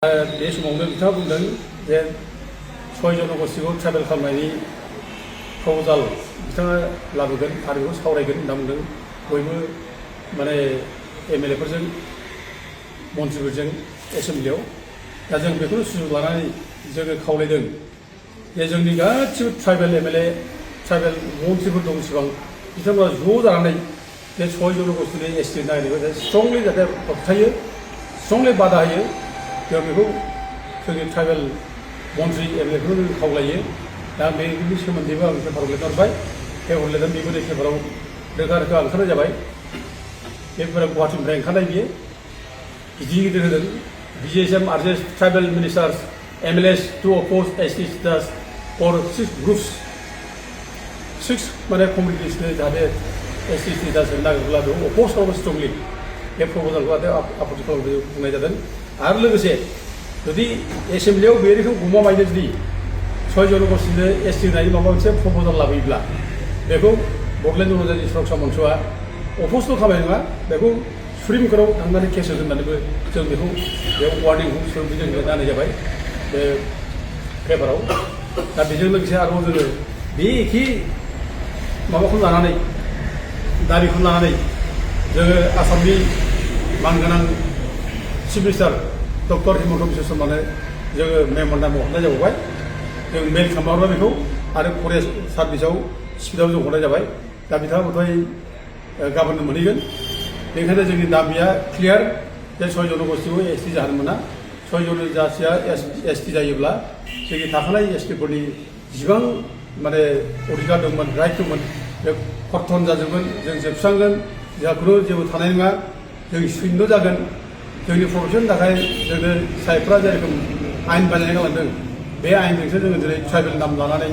बे समावनो बिथाङा बुंदों जे 6 जनगोष्ठीखौ ट्राइबेल खालामनायनि प्रप'जाल बिथाङा लाबोगोन आरो बेखौ सावरायगोन होनना बुंदों बयबो माने एमएलएफोरजों मन्थ्रिफोरजों एसेम्बलियाव दा जों बेखौनो सुजुग लानानै जोङो खावलायदों जे जोंनि गासिबो ट्राइबेल एमएलए ट्राइबेल मन्थ्रिफोर दं इसेबां बिथांमोना ज' जानानै बे 6 जनगोष्ठीनि एसटि नागिरनायखौ स्ट्रंलि जाहाथे होबथायो स्ट्रंलि बादा होयो जों बेखौ जोंनि ट्राइबेल मन्थ्रि एमएलएखौ जों खावलायो दा बेनि सोमोन्दैबो आं पेपाराव लिरना हरबाय पेपाराव लिरनानै बेबो पेपाराव रोखा रोखा ओंखारनाय जाबाय बे पेपारा गुवाहाटीनिफ्राय ओंखारनाय बियो गिदिर गिदिर होदों BGSM urges tribal ministers MLAs to oppose ST status for 6 groups 6 माने कमिउनिटिसनो जाहाथे ST status होनो नागिरब्ला बेखौ अपोज खालामो स्ट्रंलि बे प्रप'जालखौ आपत्ति खालामनो बुंनाय जादों आरो लोगोसे जुदि एसेम्बलियाव बे रोखोम गमामायैनो जुदि 6 जनगोष्ठीनो एसटि होनायनि माबा मोनसे प्रप'जाल लाबोयोब्ला बेखौ बड'लेण्ड जनजाति सुरक्षा मन्चआ अपोजल' खालामनाय नङा बेखौ सुप्रिम कर्टआव थांनानै केस होगोन होननानैबो जों बेखौ बेयाव वार्निंखौ जों लिरना होनाय जाबाय बे पेपाराव दा बेजों लोगोसे आरोबाव जोङो बे एखे माबाखौ लानानै दाबिखौ लानानै जोङो आसामनि मानगोनां chief minister doctor Himanta Biswa शर्मानो जोङो मेम'रेन्डाम हरनाय जाबावबाय जों मेल खालामहरबाय बेखौ आरो फरेस्ट सार्भिसाव स्पिडआव जों हरनाय जाबाय दा बिथाङा बोथाय गाबोननो मोनहैगोन बेनिखायनो जोंनि दाबिया क्लियार जे 6 जनगोष्ठीखौ एसटि जाहोनो मोना 6 जनजातिया एसटि जायोब्ला जोंनि थाखानाय एसटिफोरनि जिबां माने अधिकार दंमोन राइट दंमोन बे खर्तन जाजोबगोन जों जोबस्रांगोन जोंहा खुनु जेबो थानाय नङा जों शून्य जागोन जोंनि प्रफेसननि थाखाय जोङो साइफ्रा जेरोखोम आयेन बानायना गालांदों बे आयेनजोंसो जोङो दिनै ट्राइबेल नाम लानानै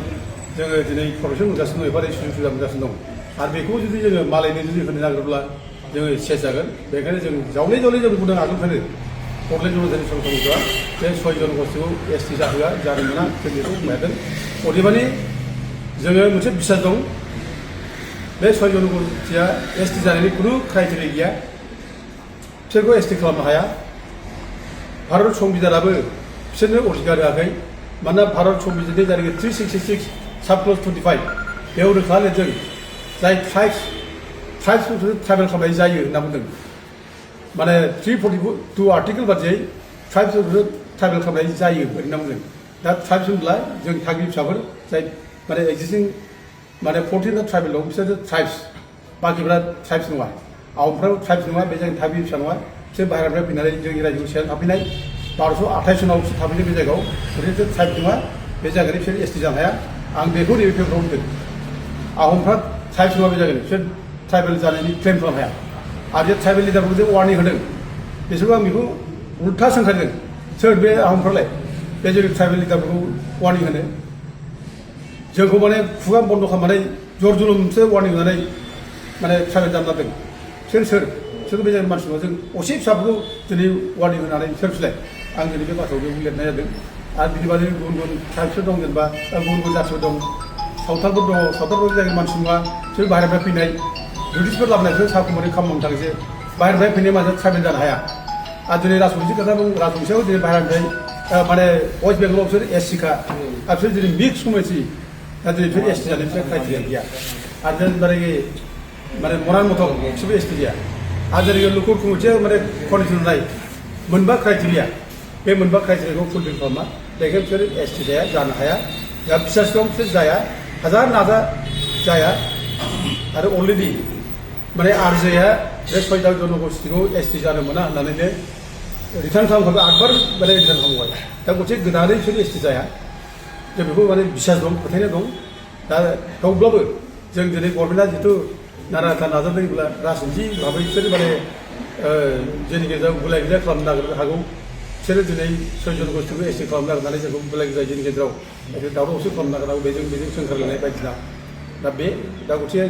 जोङो दिनै प्रफेसन मोनगासिनो दं एबा सुबिदा सुबिदा मोनगासिनो दं आरो बेखौ जुदि जोङो मालायनो जुदि होनो नागिरोब्ला जोङो सेस जागोन बेखायनो जों जावले जावले जों बुंदों आगोलनिफ्रायनो बड'लेण्ड जनजाति सुरक्षा मन्चआ बे 6 जनगोष्ठीखौ एसटि जाहोआ जानो मोना जों बेखौ बुंनो अदेबानि जोङो मोनसे बिसास दं बे 6 जनगोष्ठीया एसटि जानायनि खुनु क्राइटेरिया गैया बिसोरखौ एसटि खालामनो हाया भारत संबिधानाबो बिसोरनो अधिकार होआखै मानोना भारत संबिधाननि जायनाखि 366 साबक्लज 25 बेयाव रोखा लिरदों जाय ट्राइब्सफोरखौ ट्राइबेल खालामनाय जायो होनना बुंदों माने 342 आर्टिकेल बादियै ट्राइब्सफोरखौ ट्राइबेल खालामनाय जायो होनना बुंदों दा ट्राइब्स होनब्ला जों थागिबि फिसाफोर जाय माने एक्जिस्टिं माने 14 ट्राइबेल दं बिसोर ट्राइब्स बाखिफ्रा ट्राइब्स नङा आहमफ्राबो ट्राइब्स नङा बे जोंनि थागिबि फिसा नङा बिसोर बाहेरानिफ्राय फैनानै जोंनि रायजोआव सिगां थाफैनाय 1228 सनाव बिसोर थाफैनाय बे जायगायाव ओरैनो ट्राइब्स नङा बे जायगानि बिसोर एसटि जानो हाया आं बेखौ नैबे पेपाराव बुंदों आहमफ्रा ट्राइब्स नङा बे जायगानि बिसोर ट्राइबेल जानायनि क्लेम खालामनो हाया आरो जे ट्राइबेल लिडारफोरखौ जे वार्निं होदों बिसोरखौ आं बेखौ उल्था सोंखारिदों सोर बे आहमफ्रालाय बे जोंनि ट्राइबेल लिडारफोरखौ वार्निं होनो जोंखौ माने खुगा बन्द खालामनानै जर जुलुमसो वार्निं होनानै माने ट्राइबेल जानो लादों सोर बे जायगानि मानसि नङा जों असे फिसाफोरखौ दिनै वार्निं होनानै सोर फिलाय आं दिनै बे बाथ्रायाव बेयाव लिरनाय जादों आरो बिनि बादै गुबुन गुबुन ट्राइब्सफोर दं जेनेबा गुबुन गुबुन जाथिफोर दं सावथालफोर दङ सावथालफोर जायगानि मानसि नङा बिसोर बाहेरनिफ्राय फैनाय ब्रिटिशफोर लाबोनायसो साखुमारि खालामनो थाखायसो बाहेरनिफ्राय फैनाय मानसिया ट्राइबेल जानो हाया आरो दिनै राजबंसि खोथा बुं राजबंसियाव दिनै बाहेरनिफ्राय माने वेस्ट बेंगलाव बिसोर एससिखा आरो बिसोर दिनै मिक्स कमिउनिटि दा दिनै बिसोर एसटि जानाय बिसोर क्राइटेरिया गैया आरो जेरै माने मरान मथक बिसोरबो एसटि गैया आरो जेरै लुकुर कमिटिया माने कन्डिसन होनाय मोनबा क्राइटेरिया बे मोनबा क्राइटेरियाखौ फुलफिल खालामा बेखायनो बिसोर एसटि जानो हाया दा बिसास दं बिसोर जाया हाजार नाजा जाया आरो अलरेडि माने आरजेआ बे 6 जनगोष्ठीखौ एसटि जानो मोना होननानैनो रिटार्न खालामखाबाय 8 बार माने रिटार्न खालामबाय दा गंसे गोदानै बिसोर एसटि जाया जों बेखौ माने बिसास दं फोथायनाय दं दा थेवब्लाबो जों दिनै गभर्नमेन्टआ जिथु नाराथा नाजादोंब्ला राजनिथि भाबै बिसोर माने जोंनि गेजेराव गुलाय गुजाय खालामनो नागिरनो हागौ बिसोरो दिनै 6 जनगोष्ठीखौ एसटि खालामनो नागिरनानै जोंखौ गुलाय गुजाय जोंनि गेजेराव दावराव दावसि खालामनो नागिरनांगौ बेजों सोंखारलायनाय बायदिसिना दा गंसे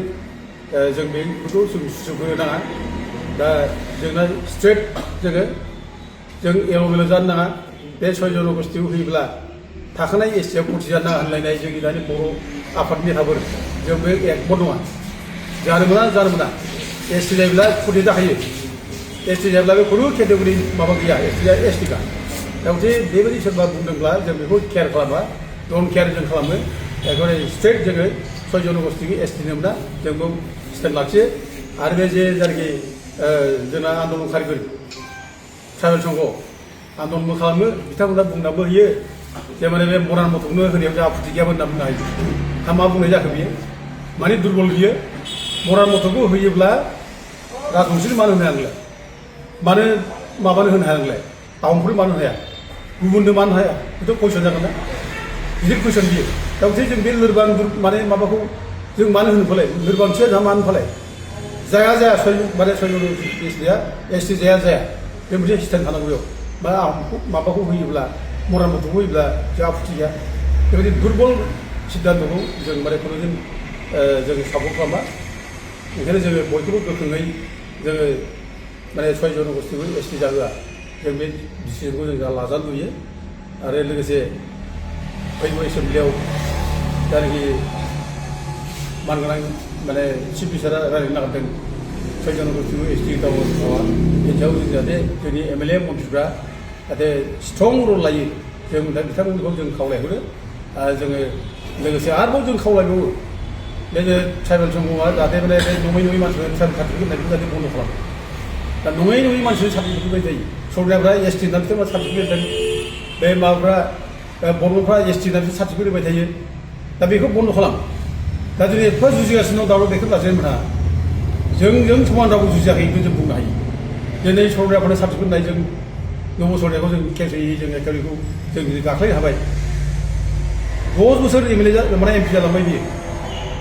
जों बेखौ जों सुजुग होनो नाङा दा जोंना स्ट्रेट जों एल'मेल' जानो नाङा बे 6 जनगोष्ठीखौ होयोब्ला थाखानाय एसटिआव खथि जानो नाङा होनलायनाय जोंनि दानि बर' आफादनि नेताफोर जों बे एकमत नङा जानो मोना एसटि जायोब्ला खथि जाखायो एसटि जायोब्ला बे खुनु केटेगरि माबा गैया एसटिआ एसटिखा दा गथे बेबायदि सोरबा बुंदोंब्ला जों बेखौ केयार खालामा डन केयार जों खालामो एकेबारे स्ट्रेट जोङो सय जनगोष्ठीखौ एसटि नोमना जों बेयाव स्टेप लाखियो आरो बे जे जायनाखि जोंना आन्दलनकारिफोर ट्राइबेल संघ आन्दलनबो खालामो बिथांमोना बुंनाबो होयो जे माने बे मरान मथखौनो होनायाव जों आपत्ति गैयामोन होनना बुंनो हायो दा मा बुंनाय जाखो बियो माने दुर्बल बियो मरान मथखौ होयोब्ला राजबंशीनो मानो होनो हाया मानो माबानो होनो हाया नोंलाय आहमफोरनो मानो हाया गुबुननो मानो हाया बेथ' कुइसन जागोन ना गिदिर कुइसन बियो दा गथे जों बे लोरबां माने माबाखौ जों मानो होनो फालाय लोरबांथिया जोंहा मानो फालाय जाया माने एसटि जाया बे मोनसे स्टेन्ड थानांगौ बेयाव मा माबाखौ होयोब्ला मरान मथखौ होयोब्ला जों आपत्ति गैया बेबायदि दुर्बल सिद्धान्तखौ जों माने खुनुदिन जों सापर्ट खालामा ओंखायनो जोङो बयखौबो गोख्रोङै जोङो माने सय जनगोष्ठीखौ एसटि जाहोआ जों बे डिसिजनखौ जों लाजानो लुयो आरो लोगोसे फैगौ एसेम्ब्लियाव जायनाखि मानगोनां माने चिफ मिनिस्टारा रायज्लायनो नागिरदों सय जनगोष्ठीखौ एसटि दावा बेनि सायाव जों जाहाथे जोंनि एमएलए मन्थ्रिफ्रा जाहाथे स्ट्रं रल लायो जों दा बिथांमोनखौ जों खावलायहरो आरो जोङो लोगोसे आरोबाव जों खावलायबावो बे ट्राइबेल समूहआ जाहाथे माने बे नङै मानसिफोर ट्राइबेल सार्टिफिकेट होनायखौ जाहाथे बन्द' खालामो दा नङै मानसिफोर सार्टिफिकेट होबाय जायो सरकारफ्रा एसटि होननानै बिथांमोना सार्टिफिकेट होदों बे माबाफ्रा बर'फ्रा एसटि होननानै सार्टिफिकेट होबाय थायो दा बेखौ बन्द' खालाम दा जों एफा जुजिगासिनो दं दावराव बेखौ लाजेन मोना जों समान रावबो जुजियाखैखौ जों बुंनो हायो दिनै सरकारफोरनो सार्टिफिकेट होनाय जों नम्बर सरकारखौ जों खेबसेयै जों एकेबारेखौ जों गाख्लायनो हाबाय 10 बोसोर एमएलए माने एमपि जालांबाय बियो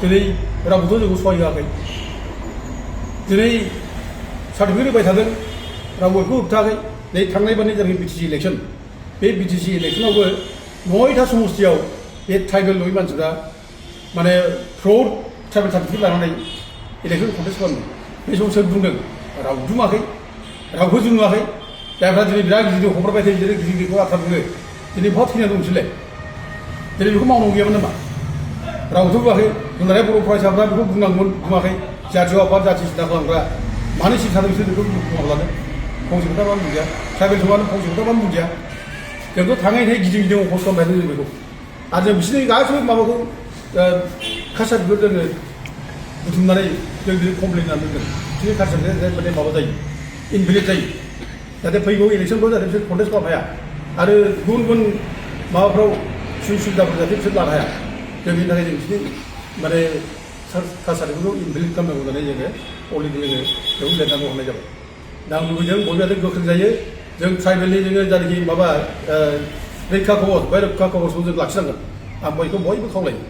दिनै रावबोथ' जोंखौ सहाय होआखै दिनै सार्टिफिकेट होबाय थादों रावबो बेखौ होबथायाखै नै थांनायबानो जोंनि बिटिसि इलेक्सन बे बिटिसि इलेक्सनावबो 9टा समस्तियाव बे ट्राइबेल नङै मानसिफ्रा माने फ्रड ट्राइबेल सार्टिफिकेट लानानै इलेक्सन कन्टेस्ट खालामदों बे समाव सोर बुंदों रावबो बुङाखै रावबो जों नुवाखै जायफ्रा दिनै बिराद गिदिर हगारबाय थायो जेरै गिदिरखौ आथा बुङो दिनै बहा थैना दं बिसोरलाय दिनै बेखौ मावनांगौ गैयामोन नामा रावबोथ' बुङाखै दुलाराय बर' फरायसाफ्रा बेखौ बुंनांगौमोन बुङाखै जातीय आफाद जाथि सिन्था खालामग्रा मानो सिन्था खालामदों बिसोर बेखौ बुङाब्लानो फंसे खोथा मानो बुंजाया ट्राइबेल समानो फंसे खोथा मानो बुंजाया जोंथ' थाङै गिदिं अफस खालामबाय थादों जों बेखौ आरो जों बिसोरनि गासैबो माबाखौ कासारफोर जोङो बुथुमनानै जों दिनै कमप्लेन होनानै दोनदों बिसोरनि कासारजों माने माबा जायो इनभेलिड जायो जाहाथे फैगौ इलेक्सनफ्राव जाहाथे बिसोर कन्टेस्ट खालामनो हाया आरो गुबुन माबाफ्राव सुबिदा सुबिदाफोर जाहाथे बिसोर लानो हाया जों बेनि थाखाय जों बिसोरनि माने कासारफोरखौ इनभेलिड खालामनांगौ होननानै जोङो अलरेडि जोङो बेयाव लिरनांगौ होनाय जाबाय दा आं लुबैदों बयबो जाहाथे गोख्रों जायो जों ट्राइबेलनि जोङो जायनाखि माबा रैखा कवच बे रैखा कवचखौ जों लाखिनांगोन आं बयखौ बयबो खावलायो